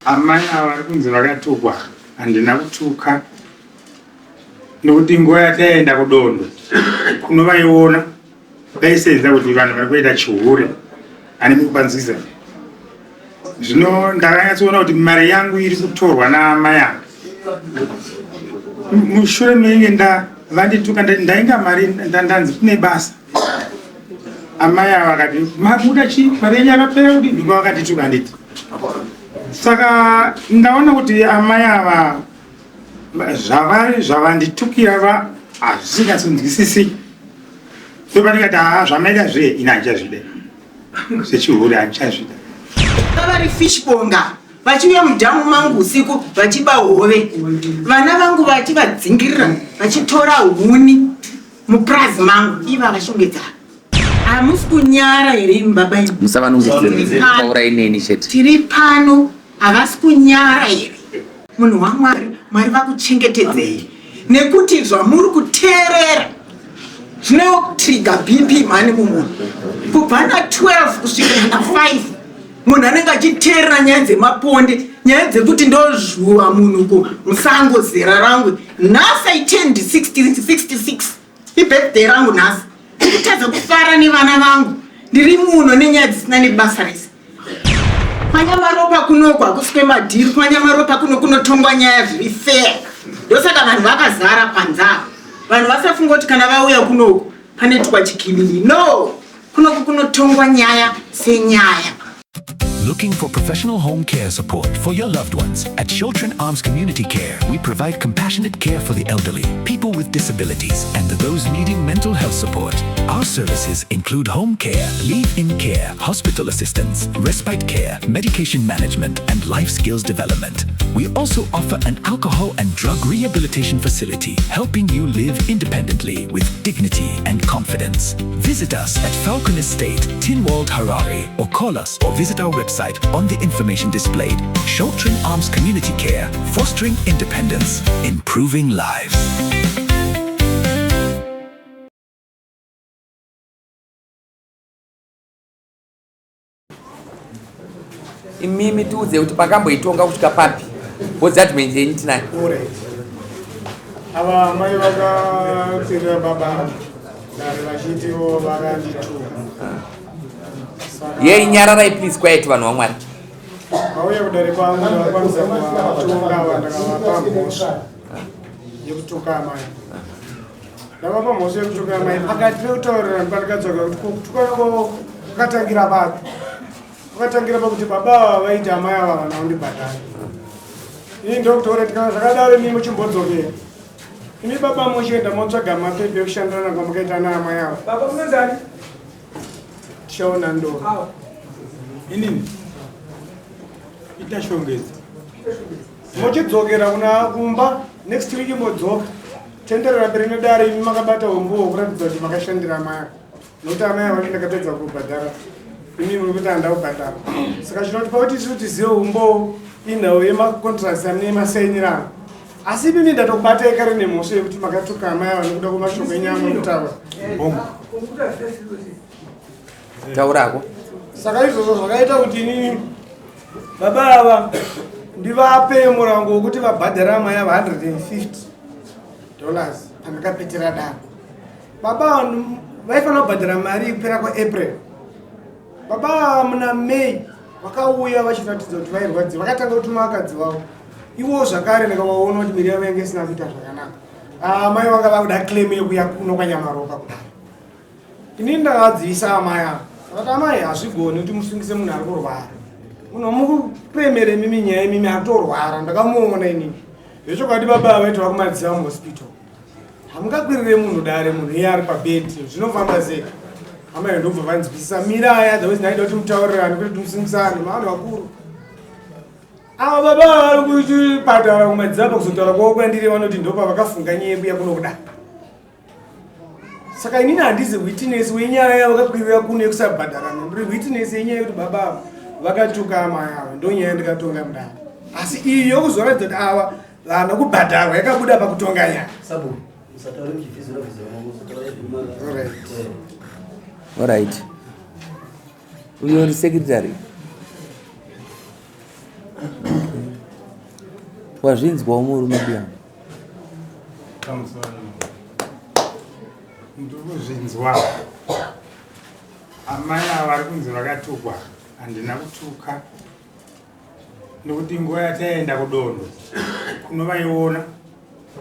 Amai ava vari kunzi vakatukwa, handina kutuka nokuti nguva yataienda kudondo kunovaiona vaisenza kuti vanhu vari kuita chihure ane mukupanzwisa. Zvino ndakanyatsoona kuti mari yangu iri kutorwa naamai ava. Mushure menge vandituka ndainga mari ndanzi kune basa. Amai ava vakati mabuda chii mari yenyu yakapera kuti ndiko vakandituka nditi. Saka ndaona kuti amai ava zvavari zvavanditukira va hazvisingatsonzwisisiki. Ndopandikati haa zvamaita zve ini handichazvide. Zvechihure handichazvida. Vavari fish bonga vachiuya mudhamu mangu usiku vachiba hove, vana vangu vachivadzingirira vachitora huni mupurazi mangu, iva vashongedza. Hamusi kunyara here imi baba imi? Musavanongedzera neni chete. Tiri pano, havasi kunyara here? Munhu waMwari, Mwari vakuchengetedzei nekuti zvamuri kuteerera zvinotriga BP mhani mumunhu kubva na 12 kusvikira na 5 munhu anenge achiteerera nyaya dzemaponde, nyaya dzekuti ndozvuva munhu ku musango. Zera rangu nhasi I turned 66, ibirthday rangu nhasi. Ndikutadza kufara nevana vangu, ndiri muno nenyaya dzisina nebasa rese. Kwanyamaropa kunoku hakusi kwemadhiri. Kwanyamaropa kuno kunotongwa nyaya zviri fair, ndosaka vanhu vakazara panze apa. Vanhu vasafunga kuti kana vauya kunoku panoitwa chikilili. No, kunoku kunotongwa nyaya senyaya. Looking for professional home care support for your loved ones? At Children Arms Community Care, we provide compassionate care for the elderly, people with disabilities, and those needing mental health support. Our services include home care, live-in care, hospital assistance, respite care, medication management, and life skills development. We also offer an alcohol and drug rehabilitation facility, helping you live independently with dignity and confidence. Visit us at Falcon Estate, Tinwald, Harare, or call us or visit our website on the information displayed. Sheltering Arms Community Care, fostering independence, improving lives. Imimi tiudze kuti pakamboitonga kusvika papi, bo judgment yenyu tinayo. Ava mai vakakwirira baba dare vachitiwo vakandituka. Yei, nyararai please, quiet vanhu vaMwari. Vauya kudare kwangu, ndakakwanisa kuvatonga ava, ndakavapa mhosva yekutuka amai. Ndavapa mhosva yekutuka amai. Pakati pekutaurirana pandikadzoka kuti kutuka kwakatangira papi, kwakatangira pakuti baba ava vaiti amai ava vana undibhadhara. Ini ndokutaura kuti kana zvakadaro imi muchimbodzokera, imi baba muchienda motsvaga mapepa ekushandirana kwamakaita naamai ava. Baba munonzani? Tichaona ndoro inini itashongedza. Mochidzokera kuna kumba next week, modzoka tenderera mberi nedare imi makabata umbuwo kuratidza kuti makashandira amai ava, nokuti amai ava ndakapedza kubhadhara, imi muri kuti handa kubhadhara. Saka chinoti pakuti isu tizive umbowo inhau yemacontracts amune masainirano, asi imimi ndatokubatai kare nemhosva yekuti makatuka amai ava nekuda kwemashoko enyama kutaura. Taurako. Saka izvozvo zvakaita kuti inini baba ava ndivape murango wekuti vabhadhara amai ava $150 pandakapetera daro. Baba ava vaifanira kubhadhara mari yekupera kwaApril. Baba ava muna May vakauya vachiratidza kuti vairwadziwa, vakatanga kutuma vakadzi vavo ivowo zvakare. Ndakavaona kuti miri yavo yange isina kuita zvakanaka. Amai vanga vakuda claim yekuya kuno kwaNyamaropa kudaro. Inini ndakadzivisa amai ava, akati amai hazvigoni kuti musungise munhu ari kurwara. Munhu mukupremere mimi nyaya imimi atorwara, ndakamuona inini zvechokwadi. Baba ava vaitova kumadziva muhospital, hamungakwirire munhu dare munhu iye ari pabhedi, zvinofamba sei? Amai ndobva vanzwisisa miraya, otherwise ndaida kuti mutaurirane kuti timusungisane mavanhu vakuru ava. Baba vari kuchipatara kumadziva, pakuzotaura kwavo kwandiri vanoti ndopa vakafunga nyaya yekuya kuno kuda. Saka inini handizi witness wenyaya yavakakwirira kuno yekusabhadharana, ndiri witness yenyaya yekuti baba ava vakatuka amai ava, ndo nyaya ndikatonga mudare. Asi iyi yokuzoratidza kuti ava vana kubhadharwa yakabuda pakutonga nyaya. Alright, uyo uri secretary. Wazvinzwawo murume biyana? Ndiri kuzvinzwa. Amai ava vari kunzi vakatukwa, handina kutuka nekuti nguva yataienda kudondo kunovaiona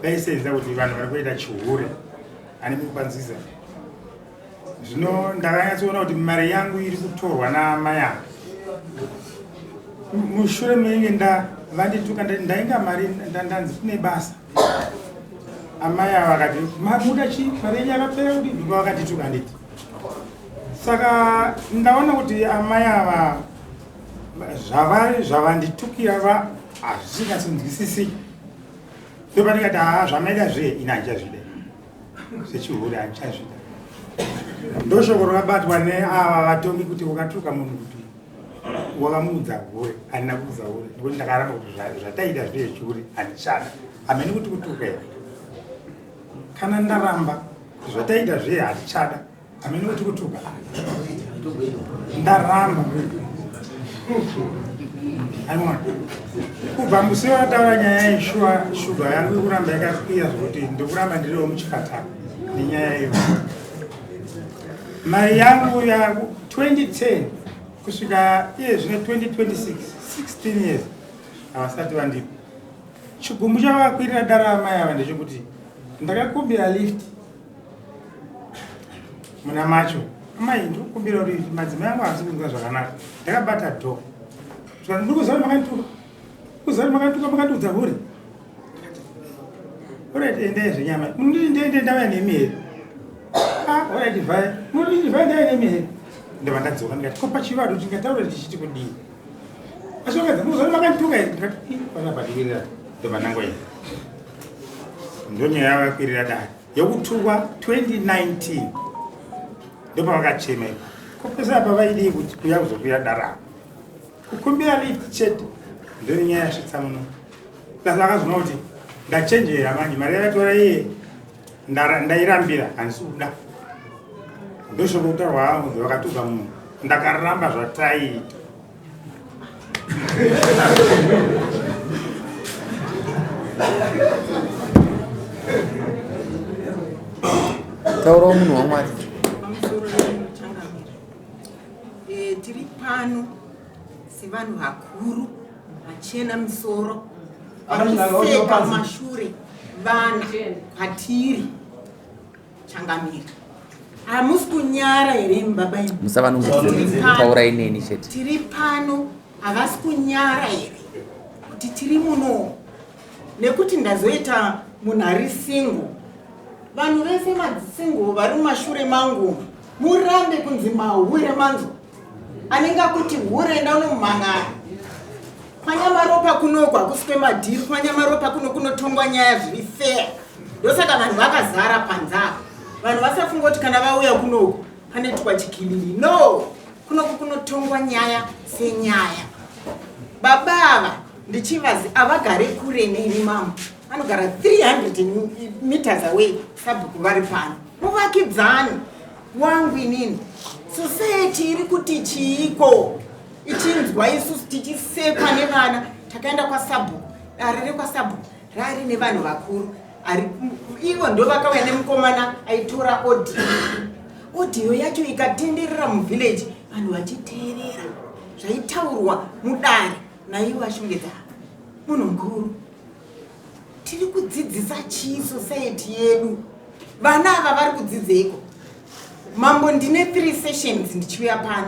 vaisenza kuti vanhu vari kuita chihure ani mukupanzisa. Zvino ndakanyatsoona kuti mari yangu iri kutorwa naamai ava. Mushure menge nda vandituka ndainga mari ndanzi kune basa. Amai ava vakati mabuda chi mari yenyu yakapera kuti ndipo vakandituka nditi. Saka ndaona kuti amai ava zvavari zvavanditukira va hazvisingatsonzwisisiki. Ndopandikati haa zvamaida zve ini handichazvida. Zvechihure handichazvida. Ndoshoko rakabatwa neava vatongi kuti ukatuka munhu kuti wakamuudza hure, handina kuudza hure nekuti ndakaramba kuti zvataita zvechihure handichada. Hamene kuti kutuka here. Kana ndaramba kuti zvataita zve handichada, hamene kuti kutuka. Ndaramba. Aiwa. Kubva musi wataura nyaya yeshuwa shuga yangu ikuramba yakakwira zvekuti ndikuramba ndiriwo muchipatara nenyaya iyo. Mari yangu ya 2010 kusvika iye zvino 2026 16 years havasati vandipa. Chigumbu chavakakwirira dara amai ava ndechekuti ndakakumbira lift muna macho amai ndikukumbira kuti madzimai angu haasi kunzwa zvakanaka. Ndakabata door ndikuziva kuti makandituka, kuziva kuti makandituka, makandiudza hure. Alright, endai zvenyama. Munonditi ndiende ndauya nemi here? Ah, alright, vhai. Munonditi vhai ndauya nemi here? Ndobva ndadzoka ndikati ko pachivadu tingataura tichiti kudii? Asi vakadzi munoziva makandituka here? Ndikati ii panapa ndikwirira. Ndobva ndangoenda. Ndonyaya yavakwirira dare yekutukwa 2019 ndopavakachema ipapo. Ko pese apa vaidii kuti kuya kuzokwira dare apa? Kukumbira lift chete ndori nyaya yasvitsa muno. Saka akazoona kuti ndachenjera manje mari yakatora iye ndairambira handisi kuda. Ndoshoko kutaurwa hangu vakatuka munhu ndakaramba zvataiita. Taurawo munhu waMwari. Tiri pano sevanhu vakuru vachena misoro vachiseka mashure vana kwatiri changamira. Hamusi kunyara here imi baba imi? Musavanongotaurai neni chete. Tiri pano havasi kunyara here kuti tiri muno nekuti ndazoita munhu ari single. Vanhu vese masingle vari mumashure mangu murambe kunzi mahure manzwa. Anenge akuti hure enda unomhan'ara. Kwanyamaropa kunoku hakusi kwemadhiri, kwanyamaropa kuno kunotongwa nyaya zviri fair. Ndosaka vanhu vakazara panze apa. Vanhu vasafunga kuti kana vauya kunoku panoitwa chikilili. No, kunoku kunotongwa nyaya senyaya. Baba ava ndichivazi avagare kure neni mama, vanogara 300 meters away, sabhuku vari pano. Muvakidzani wangu inini. Society iri kuti chiiko? Ichinzwa isusu tichisekwa nevana. Takaenda kwasabhuku, dare rekwasabhuku rari nevanhu vakuru. Ivo ndo vakauya nemukomana aitora audio. Audio yacho ikatenderera muvillage, vanhu vachiteerera zvaitaurwa mudare naivo ashongedza munhu mukuru. Tiri kudzidzisa chii society yedu? Vana ava vari kudzidzeiko? Mambo, ndine 3 sessions ndichiuya pano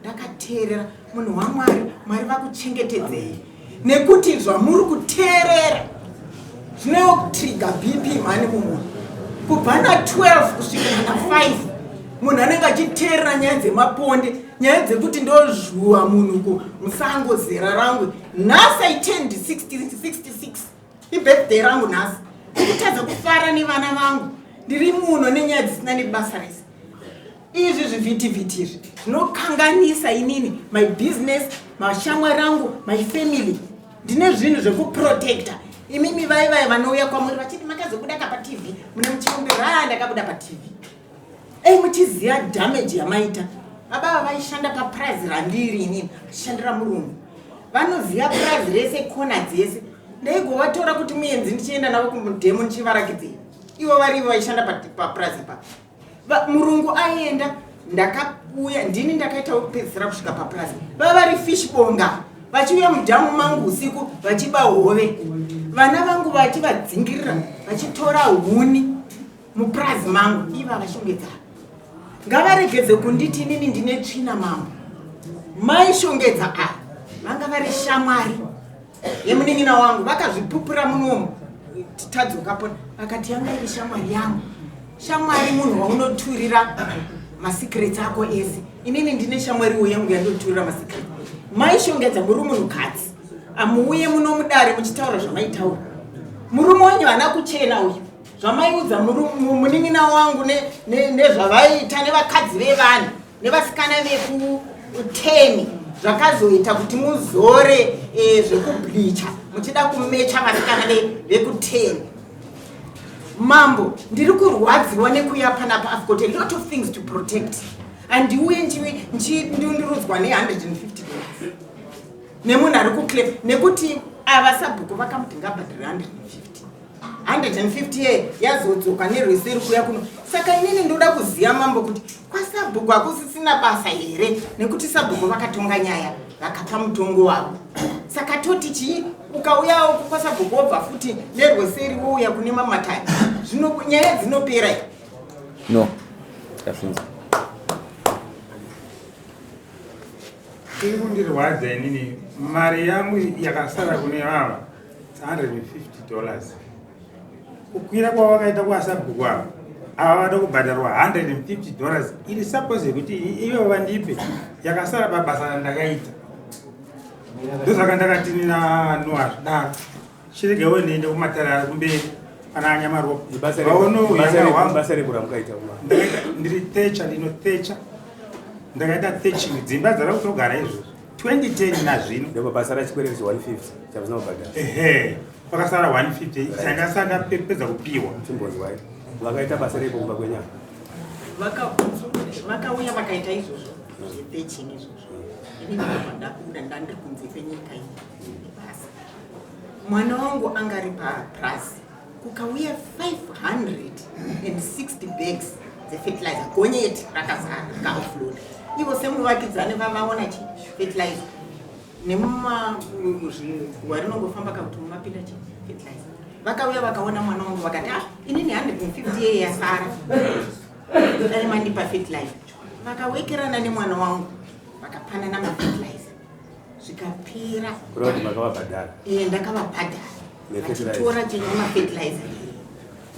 ndakateerera munhu waMwari. Mwari vakuchengetedzei nekuti zvamuri kuteerera zvinotrigger BP mhani mumunhu. Kubva na 12 kusvikira na 5 munhu anenge achiteerera nyaya dzemaponde, nyaya dzekuti ndozvuwa munhu ku musango. Zera rangu nhasi I turned 66, ibirthday rangu nhasi. Ndikutadza kufara nevana vangu, ndiri muno nenyaya dzisina nebasa rese. Izvi zvivhitivhiti izvi zvinokanganisa inini, my business, mashamwari angu, my family. Ndine zvinhu zvekuprotecta. Imimi vai vai vanouya kwamuri vachiti makazobuda ka paTV, mune muchiombera ndakabuda paTV. Ei, muchiziva damage yamaita. Baba ava vaishanda papurazi randiri inini, vachishandira murungu. Vanoziva purazi rese, kona dzese. Ndaigovatora kuti muenzi ndichienda navo kumudhemu ndichivarakidzei. Ivo varivo vaishanda papurazi ipapo. Murungu aenda ndakauya ndini ndakaita wekupedzisira kusvika papurazi. Vava vari fish bonga vachiuya mudhamu mangu usiku vachiba hove. Vana vangu vachivadzingirira vachitora huni mupurazi mangu iva vashongedza. Ngavaregedze kunditi inini ndine tsvina mambo. Mai Shongedza ava vanga vari shamwari yemunin'ina wangu vakazvipupura munomu tadzoka pona vakati yanga iri shamwari yangu. Shamwari munhu waunoturira masecrets ako ese. Inini ndine shamwariwo yangu yandoturira masecrets. Mai Shongedza muri munhukadzi. Amuuye muno mudare muchitaura zvamaitaura. Murume wenyu haana kuchena uyu. Zvamaiudza munin'ina wangu nezvavaiita nevakadzi vevanhu nevasikana vekuteni zvakazoita kuti muzore zvekubleacha muchida kumecha vasikana vekuteni. Mambo, ndiri kurwadziwa nekuya panapa. I've got a lot of things to protect. Handiuye ndichindundurudzwa ne$150 nemunhu ari kuclaim nekuti ava sabhuku vakamuti ngabhadhare 150. 150 ye yazodzoka nerweseri kuya kuno. Saka inini ndoda kuziva mambo kuti kwasabhuku hakusisina basa here nekuti sabhuku vakatonga nyaya vakapa mutongo wavo. Saka toti chii ukauya kwasabhuku wobva futi nerweseri wouya kune mamatani. Zvino nyaya dzinopera here? No. Tazvinzwa. Iri kundirwadza inini mari yangu yakasara kune vava $150. Kukwira kwavakaita kwasabhuku ava ava vada kubhadharwa $150 iri suppose yekuti ivo vandipe yakasara pabasa randakaita. Ndosaka ndakati no hazvidaro. Chiregewo ndiende kumatare ari kumberi pana Anyamaropa. Basa rekuramukaita ndiri techa, ndinotecha. Ndakaita thatching dzimba dzava kutogara izvozvo 2010 nazvino. Ndipo basa rachikwereti 150 chamusina kubhadhara. Ehe, pakasara 150 chandasara ndapedza kupiwa. Chimbonzwai. Vakaita basa repo kumba kwenyama. Vakauya vakaita izvozvo zvethatching izvozvo. Ini ndakabva ndabuda ndandiri kunze kwenyika iyi nebasa. Mwana wangu anga ari papurazi kukauya 560 bags dzefertilizer gonyeti rakazara rikaoffload. Ivo semuvakidzani vavaona chi fertilizer nemumazviguwa rinongofamba kakuti mumapinda chi fertilizer. Vakauya vakaona mwana wangu vakati inini 150 yeye yasara dai mandipa fertilizer. Vakawekerana nemwana wangu vakapanana mafertilizer zvikapera. Kureva kuti makavabhadhara? Ndakavabhadhara. Vachitora chenyu mafertilizer.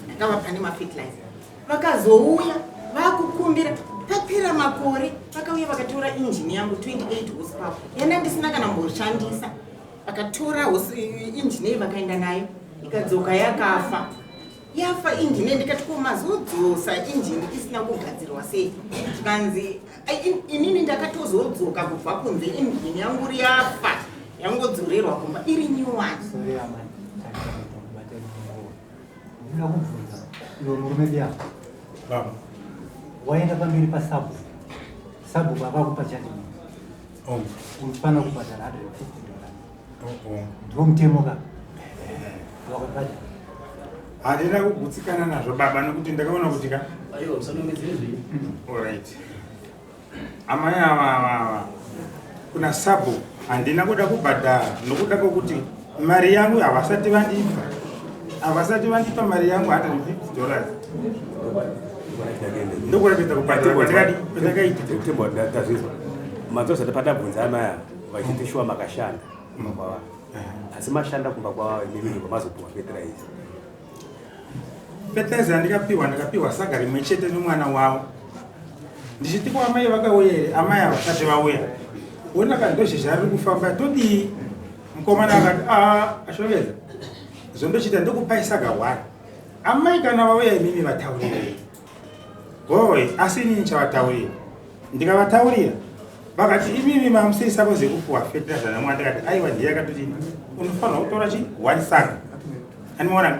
Ndakavapa nemafertilizer. Vakazouya vakukumbira papera makore vakauya vakatora injini yangu 28 horsepower yanda ndisina kana kumboshandisa. Vakatora injini iyi vakaenda nayo ikadzoka yakafa. Yafa injini ndikati ko mazodzosa injini isina kugadzirwa sei? Zvikanzi inini ndakatozodzoka kubva kunze injini yangu yafa yangodzorerwa kumba iri new one. Sorry amai, ndinoda kubvunza iwe murume biyako. Baba. Waenda pamberi pasabhuku. Sabhuku akakupa judgment. Oh. Unofanira kubhadhara $150. Oh, oh. Ndiwo mutemo ka? Wakabhadhara. Handina kugutsikana nazvo baba nekuti ndakaona kuti ka. Aiwa, usanongedzere zvenyu. All right. Amai ava ava kuna sabhuku handina kuda kubhadhara nokuda kwekuti mari yangu havasati vandipa. Havasati vandipa mari yangu $150. Ndokuratidza kubhadhara kwandakaita. Tembo tazvinzwa. Manzwa patabvunza amai ava vachiti shuwa makashanda kumba kwavo. Asi mashanda kumba kwavo imimi kwamazopiwa fertilizer. Fertilizer yandikapiwa ndikapiwa saga rimwe chete nemwana wavo. Ndichiti kwa amai vakauya here, amai havasati vauya. Wona ka ndozhezha riri kufamba todii? Mukomana akati ashongedza. Zvondochita ndokupai saga 1. Amai kana vauya imimi vataurirei. Goi, asi inini ndichavataurira. Ndikavataurira vakati imimi mamusiri suppose kupuwa fertilizer namwana. Ndikati aiwa ndiye akatoti unofanirwa kutora chi 1 saga. Animaona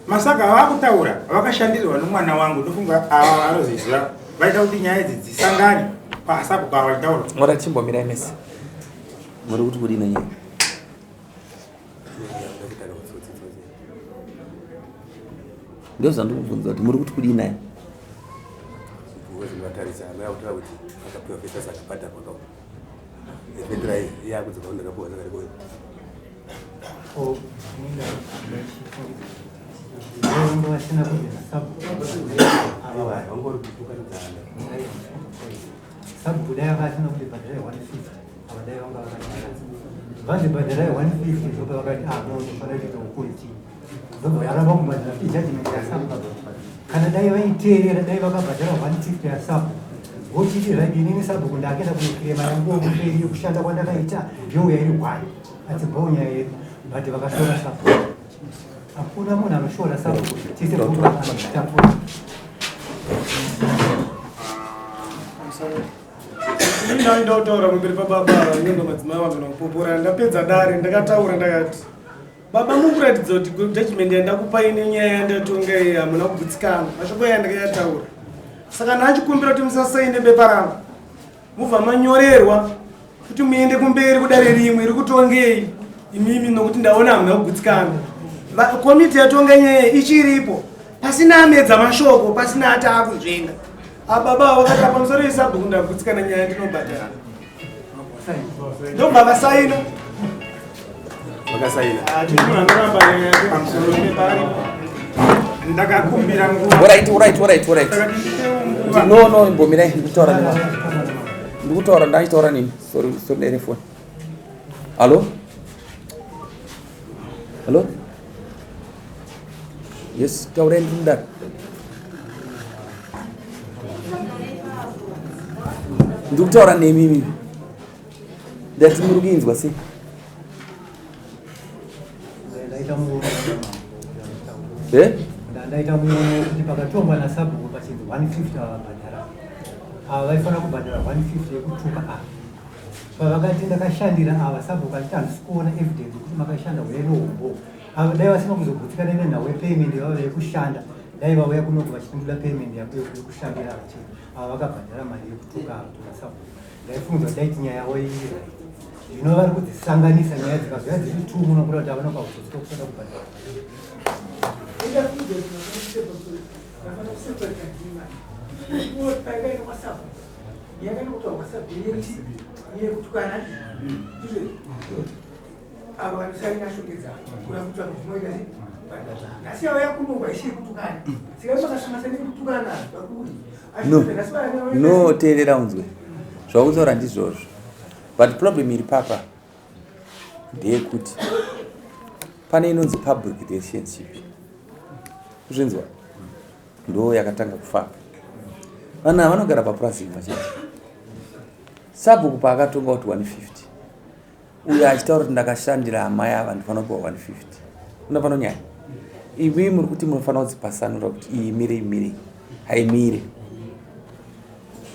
masaga avakutaura vakashandirirwa nomwana wangu ndofunga ava vanoziziva vaita kuti nyaya idzi dzisangane pasabhuku ava vachitaura. Ngora chimbomirai mese. Muri kuti kudini nyaya? Ndozvandikubvunza kuti muri kuti kudii naye? Vatarisa amai akutaura kuti akapiwa fetasa akabhadharwa ka fetira yakudzoka ndakapiwa sakariko. Oh, vanga vasina kubvira sabhuku ava. Vangori kutukanidzana. Sabhuku dai anga asina kuti bhadharai 150, ava dai vanga vakanyarara. Vanzi bhadharai 150, ndobva vakati, ah no, tofanira kuita ukonti, ndobva varamba kubhadhara ijudgment yasabhuku. Kana dai vaiteerera, dai vakabhadhara 150 yasabhuku, vochiti, right, inini sabhuku ndakaenda kunoclaima yanguwo mberi yekushanda kwandakaita, youya iri hwai adzibvawo nyaya yedu. But vakashora sabhuku. Hakuna munhu anoshora sabhuku, tese anozvitapura. Ini ndaida kutaura pamberi pababa nyonga madzimai vagona kupopora. Ndapedza dare ndakataura ndakati, baba, mukuratidza kuti judgment yandakupai nenyaya yandatonga iyi hamuna kugutsikana. Mashoko aya ndakayataura, saka ndachikumbira kuti musasaine bepa rangu, mubva manyorerwa kuti muende kumberi kudare rimwe riri kutongei imimi, nokuti ndaona hamuna kugutsikana. Komiti yatonga nyaya ichiripo, pasina amedza mashoko, pasina ati akunzvenga. Ababa vakati, pamusoro yesabhuku, ndagutsikana, nyaya ndinobhadhara. Ndobva vasaina. Vakasaina. Tiri munhu anoramba nyaya yake pamusoro pepa aripo. Ndakakumbira nguva. Alright. Ndakati ndipewo nguva. No, imbomirai, ndikutaura nemi, ndikutaura, ndachitaura nemi. Sorry, sorry, ndere phone. Hallo, hallo, yes, taurai, ndiri mudare. Ndikutaura nemi mimi. Ndati muri kuinzwa sei? Ndaita muono. Eh? Ndaita muono kuti pakatongwa nasabhuku pachinzi 150 avabhadhara, ava vaifanira kubhadhara 150 yekutuka ava. Pavakati ndakashandira ava, sabhuku achiti handisi kuona evidence yekuti makashanda, huyai nohombo. Ava dai vasina kuzogutsikana nenhau yepayment yavava yekushanda, dai vauya kunoku vachiti ndoda payment yako yekushandira ava chete. Ava vakabhadhara mari yekutuka ava tuka sabhuku. Ndaifunga kuti daiti nyaya yavo iri right. Zvino vari kudzisanganisa nyaya, dzikazoya dziri two, munokuda kuti havana kautsotsi kokusada kubhadhara. Yekutukana avo vanosaina shongedza kuda kutsvaga zvinoita nhasi yavo yakunongwa isi yekutukana, saka makasanganisa nekutukana vakuri. No, teerera unzwe zvakutaura, ndizvozvo, but problem iri papa ndeyekuti pane inonzi public relationship, kuzvinzwa ndo yakatanga kufamba. Vanhu ava vanogara papurazi imwe chete. Sabhuku paakatonga kuti 150, uyo achitaura kuti ndakashandira amai ava, ndifanira kupiwa 150. Una pano nyaya, imi muri kuti munofanira kudzipasanura kuti iyi imire, imire, haimire.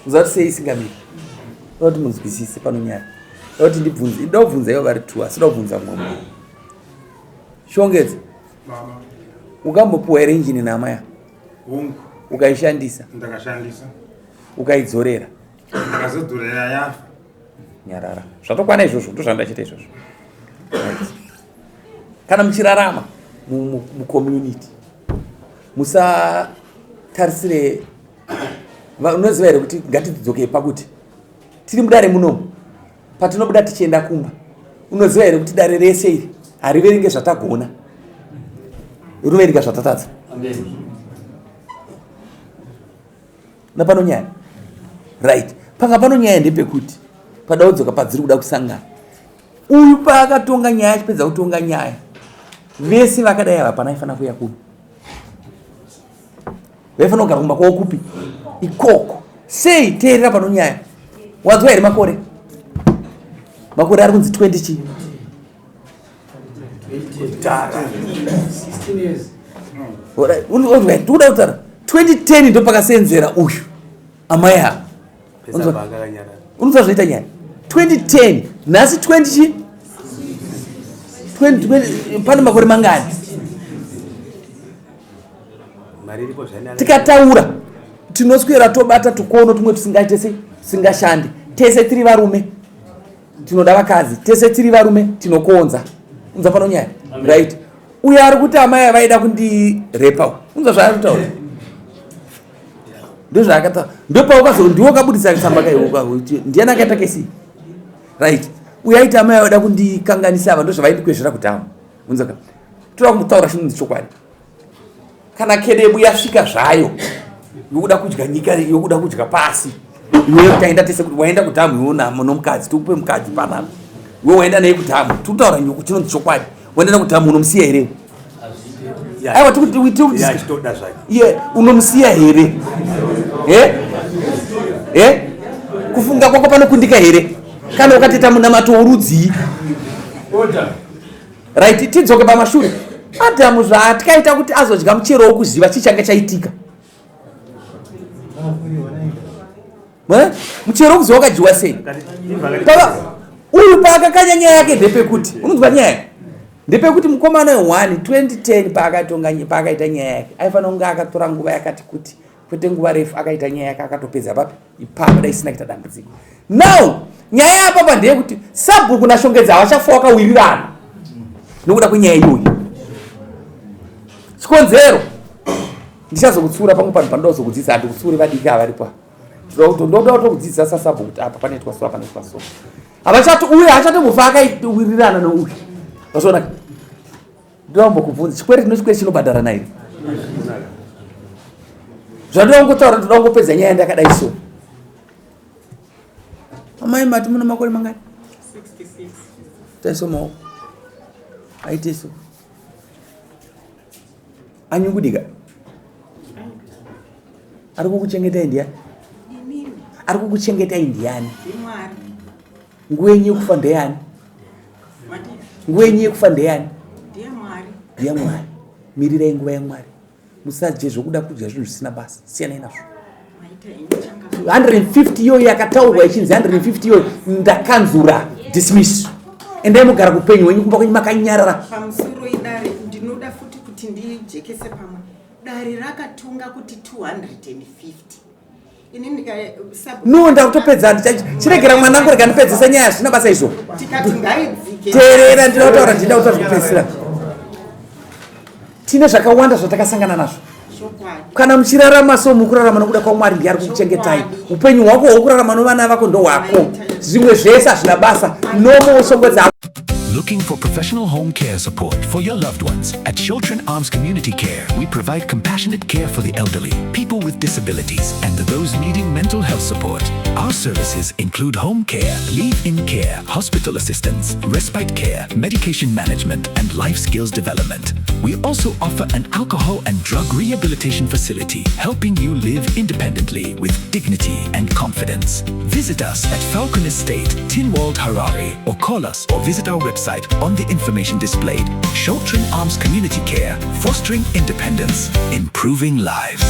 Uziva kuti sei isingamiri? Oda kuti munzwisise pano nyaya. Oda kuti ndibvunze, ida kubvunza ivo vari two, asi da kubvunza mumwe munhu. Shongedza, ukambopiwa here injini naamai ava? Hongu. Ukaishandisa? Ndakashandisa. Ukaidzorera? Ndakazodzorera yafa. Nyarara, zvatokwana izvozvo, ndo zvandachiita izvozvo. Right. Kana muchirarama mucommunity, musatarisire. Unoziva here kuti ngatidzokei pakuti tiri mudare munomu, patinobuda tichienda kumba, unoziva here kuti dare rese iri hariverenge zvatagona, rinoverenga zvatatadza? Napano nyaya, right, panga pano nyaya ndepekuti pada kudzoka padziri kuda kusangana. Uyu paakatonga nyaya, achipedza kutonga nyaya, vese vakadai ava pana aifanira kuuya kuno, vaifanira kugara kumba kwavo kupi ikoko. Sei? Teerera pano nyaya. Wanzwa here makore? Makore ari kunzi 20 chii? Alright, ndikuda kutaura 2010 ndo pakasenzera uyu amai ava. Pesa akakanyarara. Unonzwa zvoita nyaya 2010, nhasi 20 chi 20, 20, pane makore mangani? Mari iripo zvani. Tikataura tinoswera tobata tukono tumwe tusingaite sei, tusingashandi. Tese tiri varume tinoda vakadzi, tese tiri varume tinokonza. Unza pano nyaya. Right, uyo ari kuti amai vaida kundirepa, unzwa zvaari kutaura, ndozvaakataura. Ndopaukazo ndiwo kabudisa tsamba kaiwoka, ndiani akaita kesi? Right, uyo aiti amai vaida kundikanganisa ava, ndozvavaindikwezvera kudhamu. Unzwaka, toda kumutaura chinonzi chokwadi. Kana kedebu yasvika zvayo yokuda kudya nyika, yokuda kudya pasi, iwe taenda tese kuti waenda kudhamu iwe nomukadzi, tikupe mukadzi panapa, iwe waenda naye kudhamu, tikutaura nyoko chinonzi chokwadi, waenda kudhamu, unomusiya here? Aiwa, ye unomusiya here? E kufunga kwako panokundika here kana ukatoita munamato worudzii? Right, tidzoke pamashure. Adhamu zvaatikaita kuti azodya muchero wokuziva, chii changa chaitika? Muchero wokuziva wakadyiwa sei? Uyu paakakanya nyaya yake, ndepekuti unonzwa nyaya, ndepekuti mukomana we1 2010 paakatonga, paakaita nyaya yake, aifanira kunge akatora nguva yakati kuti, kwete nguva refu. Akaita nyaya yake akatopedza papi ipapo, dai isina kuita dambudziko. Now nyaya yapapa ndeyekuti sabhuku nashongedza havachafa wakawirirana nokuda kwenyaya iyoyi. Chikonzero ndichazokutsiura pamwe panhu panoda kuzokudzidzisa. Handikutsiuri, vadiki avaripo, ndoda kutokudzidzisa sasabhuku kuti apa panoitwa so, apa panoitwa so. Havachati uyu hachatombofa akawirirana nouyu, vazoona. Ndoambokubvunza, chikwereti nochikwereti chinobhadharana here? Zvandoda kungotaura, ndoda kungopedza nyaya ndakadai so. Amai, mati muna makore mangani? 66. Taiso maoko, aiteso anyungudika. Ari kukuchengetai ndiani? Inini. Ari kukuchengetai ndiani? Ndimwari. Nguva yenyu yekufa ndeyani? Mati. Nguva yenyu yekufa ndeyani? Ndiye Mwari. Ndeyamwari. Mirirai nguva yamwari, musadye zvokuda kudya zvinhu zvisina basa, siyanai nazvo. Maita henyu changa. 150 iyoyo yakataurwa ichinzi 150 iyoyo, ndakanzura dismiss. Endai mugara kupenyu hwenyu kumba kwenyu makanyarara. Pamusoro idare, ndinoda futi kuti ndijekese pamwe. Dare rakatonga kuti 250, ini ndika No, ndakutopedza. Chiregera mwanangu, rega ndipedzese nyaya, hazvina basa izvo. Tikati ngaidzike. Teerera, ndinoda kutaura, ndinoda kutaura zvekupedzisira. Tine zvakawanda zvatakasangana nazvo. Chokwadi. Kana muchirarama so, mukurarama nokuda kwamwari, ndiye ari kukuchengetai. Upenyu hwako hwokurarama novana vako ndohwako, zvimwe zvese hazvina basa nomoshongwedza. Looking for professional home care support for your loved ones? At Children Arms Community Care, we provide compassionate care for the elderly, people with disabilities, and those needing mental health support. Our services include home care, live-in care, hospital assistance, respite care, medication management, and life skills development. We also offer an alcohol and drug rehabilitation facility, helping you live independently with dignity and confidence. Visit us at Falcon Estate, Tinwald, Harare, or call us or visit our website on the information displayed. Children Arms Community Care, fostering independence, improving lives.